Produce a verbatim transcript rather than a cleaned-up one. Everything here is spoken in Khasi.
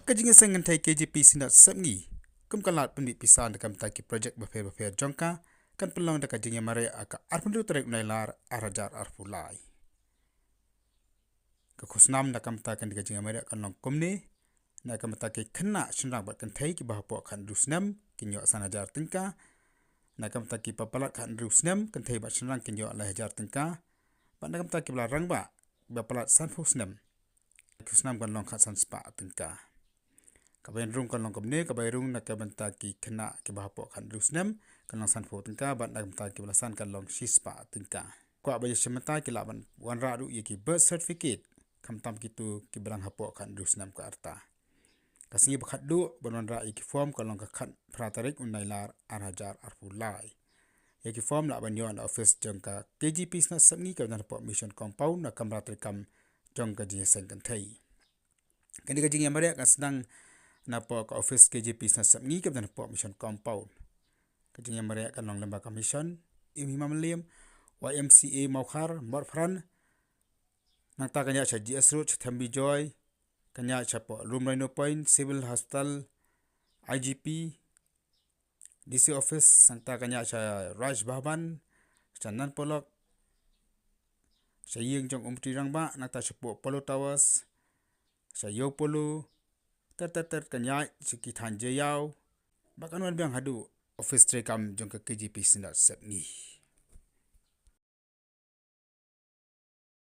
Ka jingïaseng kynthei K J P Synod Sepngi, kum ka lad pynbit pisa na ka bynta ki projek bapher bapher jong ka, kan pynlong da ka jingïamareh ha ka arphew tarik u Nailar ar hajar arphew lai. Ka khusnam na ka bynta kane ka jingïamareh kan long kumne: na ka bynta ki khynnah shynrang bad kynthei kiba hapoh khathynriew snem kin ïoh san hajar tyngka, na ka bynta kiba palat khathynriew snem kynthei bad shynrang kin ïoh lai hajar tyngka, bad na ka bynta kiba la rangbah, kiba palat sanphew snem, ka khusnam kan long khatsan spah tyngka. Ka bai rung kan long kumne: ka bai rung na ka bynta ki khynnah kiba hapoh khathynriew snem kan long sanphew tyngka, bad na ka bynta kiba la san kan long shispah tyngka. Kwah ban ïashim bynta ki lah ban wanrah ruh ïa ki birth certificate, khamtam kito kiba dang hapoh khathynriew snem ka rta. Ka sngi ba khatduh ban wanrah ïa ki form kan long ka khatphra tarik u Nailar ar hajar arphew lai. Ïa ki form lah ban ïoh na office jong ka K J P Synod Sepngi kaba don hapoh Mission Compound, na kamra treikam jong ka jingïaseng kynthei. Kane ka jingïamareh kan sdang napoh ka office K J P Synod Sepngi kaba don hapoh Mission Compound. Ka jingïamareh kan long lyngba ka Mission, Im Hima Mylliem, Y M C A Mawkhar, Mawphran. Nangta kan ïaid sha G S Road, sha Thymmbi Joy, kan ïaid shapoh Room Rhino Point, Civil Hospital, I G P, D C Office, nangta kan ïaid sha Raj Bhavan, sha Nan Polok, sha ïing jong u Myntri Rangbah, nangta shapoh Polo Towers, sha Ïew Polo, ter ter ter kan ïaid sha ki thaiñ Jaïaw, bad kan wan biang haduh office treikam jong ka K J P Synod Sepngi.